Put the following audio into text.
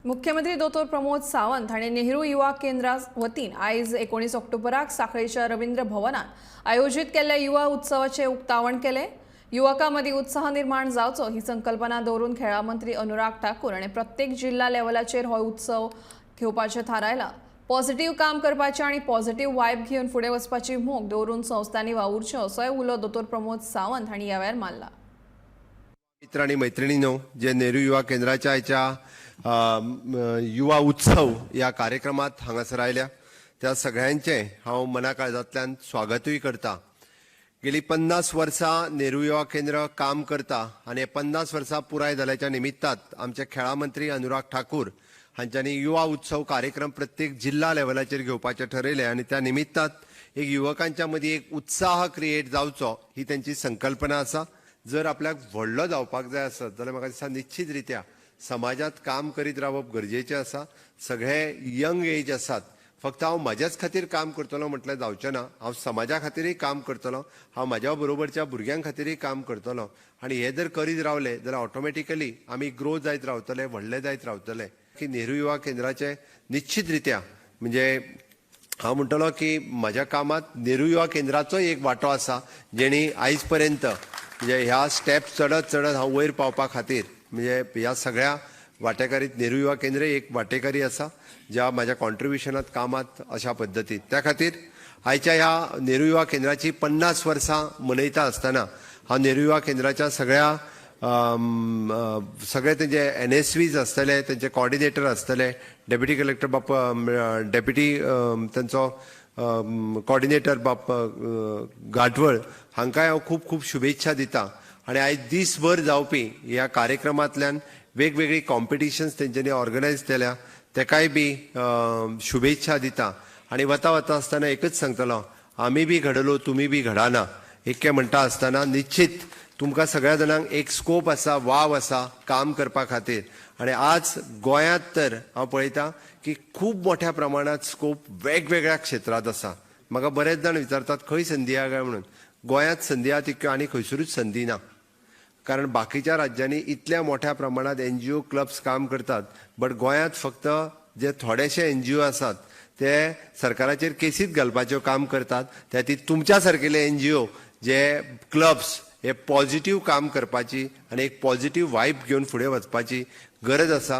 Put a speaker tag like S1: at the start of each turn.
S1: मुख्यमंत्री दोतोर प्रमोद सावंत हांणी नेहरू युवा केंद्रा वतीन आयज 19 ऑक्टोबराक सांखळेच्या रवींद्र भवनात आयोजीत केल्ल्या युवा उत्सवाचें उक्तावण केलें. युवकां मदीं उत्साह निर्माण जावचो ही संकल्पना दवरून खेळां मंत्री अनुराग ठाकूर हाणें प्रत्येक जिल्हा लेव्हलाचेर हो उत्सव घेवपाचें थारायलां. पॉझिटिव्ह काम करपाचें आनी पॉझिटिव्ह वायब घेवन फुडें वचपाची मोख दवरून संस्थांनी वावुरचें असोय उलो दोतोर प्रमोद सावंत हांणी ह्या वेळार मारला.
S2: मित्र आणि मैत्रिणींनो, जे नेहरू युवा केंद्राच्या आयच्या युवा उत्सव ह्या कार्यक्रमात हांगासर आयल्या त्या सगळ्यांचें हांव मना काळजांतल्यान स्वागतूय करता. गेली 50 वर्सां नेहरू युवा केंद्र काम करता आनी 50 वर्सां पुराय जाल्याच्या निमित्तात आमचे खेळां मंत्री अनुराग ठाकूर हांच्यांनी युवा उत्सव कार्यक्रम प्रत्येक जिल्हा लेवलाचेर घेवपाचें ठरयलें आनी त्या निमित्तात एक युवकांच्या मदीं एक उत्साह क्रिएट जावचो ही तेंची संकल्पना आसा. जर आपल्याक व्हडलो जावपाक जाय आसत जाल्यार म्हाका दिसता निश्चित रित्या समाजात काम करीत रावप गरजेचें आसा. सगळे यंग एज आसात, फक्त हांव म्हज्याच खातीर काम करतलो म्हटल्यार जावचें ना. हांव समाजा खातीरय काम करतलो, हांव म्हाज्या बरोबरच्या भुरग्यां खातीरय काम करतलो आनी हे जर करीत रावले जाल्यार ऑटोमॅटिकली आमी ग्रो जायत रावतले, व्हडले जायत रावतले. की नेहरू युवा केंद्राचे निश्चित रित्या म्हणजे हांव म्हणटलो की म्हज्या कामांत नेहरू युवा केंद्राचोय एक वांटो आसा, जेणी आयज पर्यंत म्हणजे ह्या स्टेप चडत चडत हांव वयर पावपा खातीर म्हणजे ह्या सगळ्या वांटेकारीत नेहरू युवा केंद्र एक वांटेकारी आसा, ज्या म्हाज्या कॉन्ट्रिब्युशनात कामात अशा पद्दतीन. त्या खातीर आयच्या ह्या नेहरू युवा केंद्राची 50 वर्सां मनयता आसतना हांव नेहरू युवा केंद्राच्या सगळ्या सगळे तेंचे एनएसवीज आसतले, तेंचे कॉर्डिनेटर आसतले, डेप्युटी कलेक्टर बाप, डेप्युटी तेंचो कॉर्डिनेटर बाप घाटवळ हांकांय हांव खूब खूब शुभेच्छा दिता. आनी आयज दीसभर जावपी ह्या कार्यक्रमांतल्यान वेगवेगळी कॉम्पिटिशन्स तेंच्यांनी ऑर्गनायज केल्या, तेकाय बी शुभेच्छा दिता. आनी वता वता आसतना एकच सांगतलो, आमी बी घडलो, तुमी बी घडाना एके म्हणटा आसतना निश्चित तुमकां सगळ्या जाणांक एक स्कोप आसा, वाव आसा काम करपा खातीर. आनी आज गोंयांत तर हांव पळयतां की खूब मोठ्या प्रमाणात स्कोप वेगवेगळ्या क्षेत्रांत आसा. म्हाका बरेच जाण विचारतात खंय संदी आहा काय म्हणून. गोंयांत संदी आहा तितक्यो आनी खंयसरूच संदी ना, कारण बाकीच्या राज्यांनी इतल्या मोठ्या प्रमाणात एनजीओ क्लब्स काम करतात, बट गोंयांत फक्त जे थोडेशे एनजीओ आसात ते सरकाराचेर केसीत घालपाच्यो काम करतात. त्या खातीर तुमच्या सारकेले एनजीओ जे क्लब्स हे पॉझिटिव्ह काम करपाची आनी एक पॉझिटिव्ह वायब घेवन फुडें वचपाची गरज आसा.